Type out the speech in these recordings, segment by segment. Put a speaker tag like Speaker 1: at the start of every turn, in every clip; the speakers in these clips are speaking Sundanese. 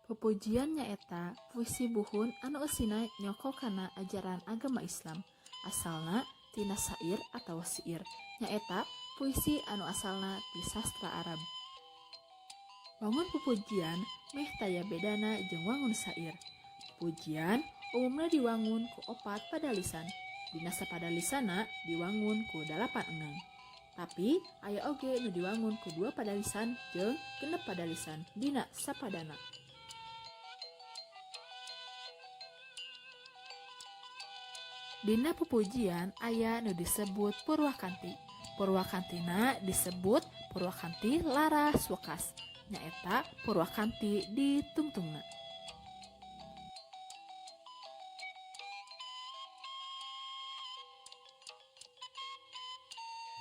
Speaker 1: Pupujian nyaeta puisi buhun anu eusina nyoko kana ajaran agama Islam. Asalna tina sair atawa siir, nyaeta puisi anu asalna ti sastra Arab. Wangun pupujian meh taya bedana jeung wangun sair. Pupujian umumna diwangun ku opat padalisan, dina sapadalisanna diwangun ku dalapan engang. Tapi aya oge nu diwangun ku dua padalisan jeung genep padalisan dina sapadana. Dina pupujian aya nu disebut purwakanti. Purwakantina disebut purwakanti laras wekas, nyaeta purwakanti ditungtungna.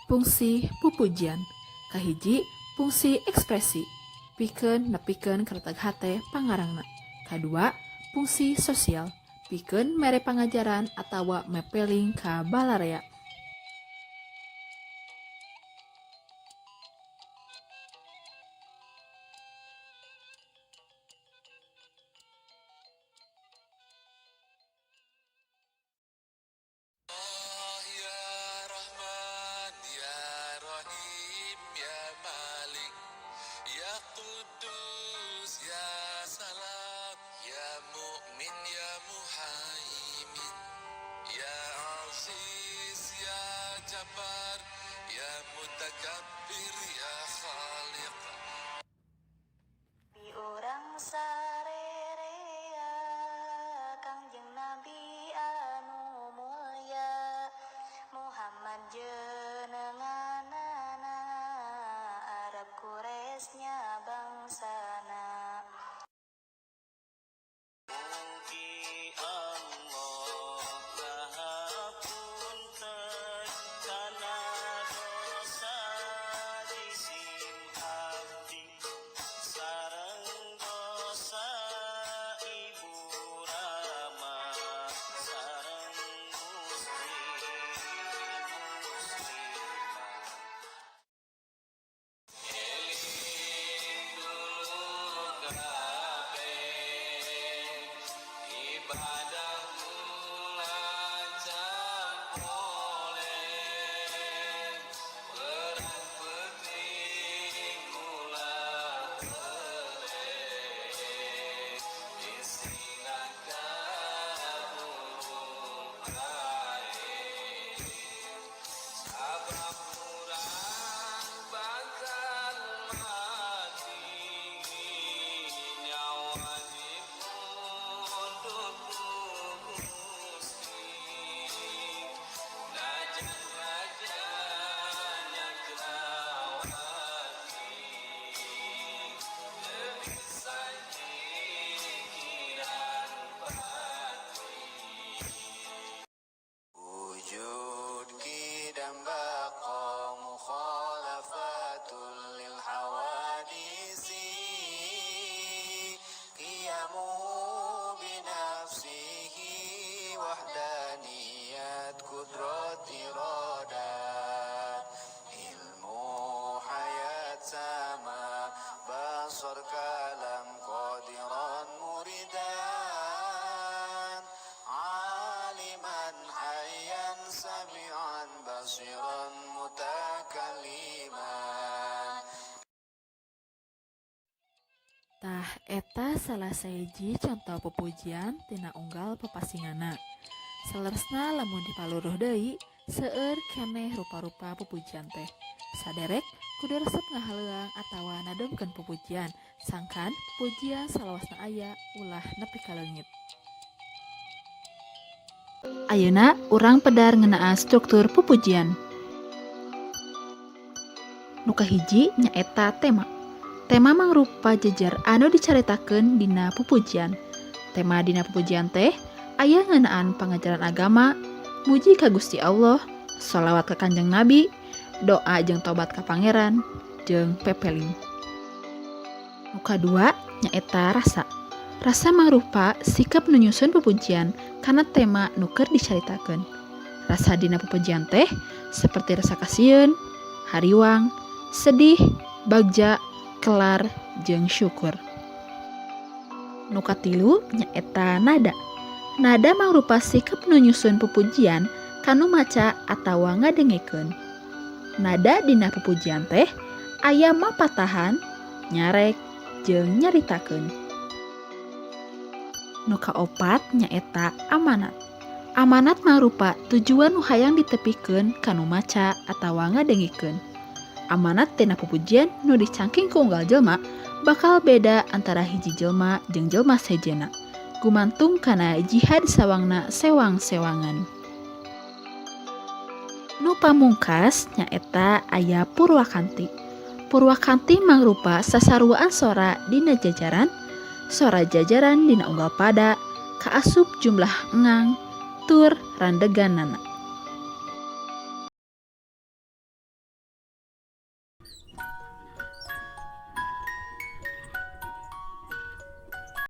Speaker 1: Pungsi pupujian. Kahiji, pungsi ekspresi, pikeun nepikeun kreteg hate pangarangna. Kadua, pungsi sosial, pikeun mere pangajaran atawa mepeling ka balarea.
Speaker 2: Bi urang sarerea Kangjeng Nabi anu mulya Muhammad jenenganana Arab Quraisy nya bangsana.
Speaker 3: Mugi Allah ngahapunten kana dosa jisim abdi sareng dosa ibu rama sareng muslim muslimah. Eling dulur kabeh ibadah ulah campole terang peuting ulah weleh bisi ngakaburu paeh sabab urang bakal mati nyawa dipundhut ku Gusti najan raja nyakrawati teu bisa nyikiran pati.
Speaker 4: Wujud qidam baqa mukhalafatun lil hawadisi qiyamuhu binafsihi wahdaniyat kudrat iradat ilmu hayat sama basar kalam qadiran muridan aliman hayyan sami'an basiran mutakalliman.
Speaker 1: Tah eta salah sahiji conto pupujian tina unggal papasinganna. Saleresna lamun dipaluruh deui, seueur keneh rupa-rupa pupujian teh. Saderek kudu resep ngahaleuang atawa nadomkeun pupujian, sangkan pupujian salawasna aya ulah nepi ka leungit. Ayeuna urang pedar ngeunaan struktur pupujian. Nu kahiji nyaeta tema. Tema mangrupa jejer anu dicaritakeun dina pupujian. Tema dina pupujian teh aya ngeunaan pangajaran agama, muji ka Gusti Allah, sholawat ka Kanjeng Nabi, doa jeung tobat ka Pangeran, jeung pepeling. Nu kadua nyaeta rasa. Rasa mangrupa sikap nu nyusun pupujian kana tema nu keur dicaritakeun. Rasa dina pupujian teh saperti rasa kasieun, hariwang, sedih, bagja, kelar, jeung syukur. Nu katilu nyaeta nada. Nada mangrupa sikep nu nyusun pupujian kanu maca atawa ngadengekeun. Nada dina pupujian teh aya mapatahan, nyarek, jeung nyaritakeun. Nu kaopat nyaeta amanat. Amanat mangrupa tujuan nu hayang ditepikeun kanu maca atawa ngadengekeun. Amanat tina pupujian nu dicangking ku unggal jelma bakal beda antara hiji jelma jeung jelma sejenna, gumantung kana jihad sawangna sewang-sewangan. Nu pamungkas nyaeta aya purwakanti. Purwakanti mangrupa sasaruaan sora dina jajaran, sora jajaran dina unggal pada, kaasup jumlah engang, tur randeganana.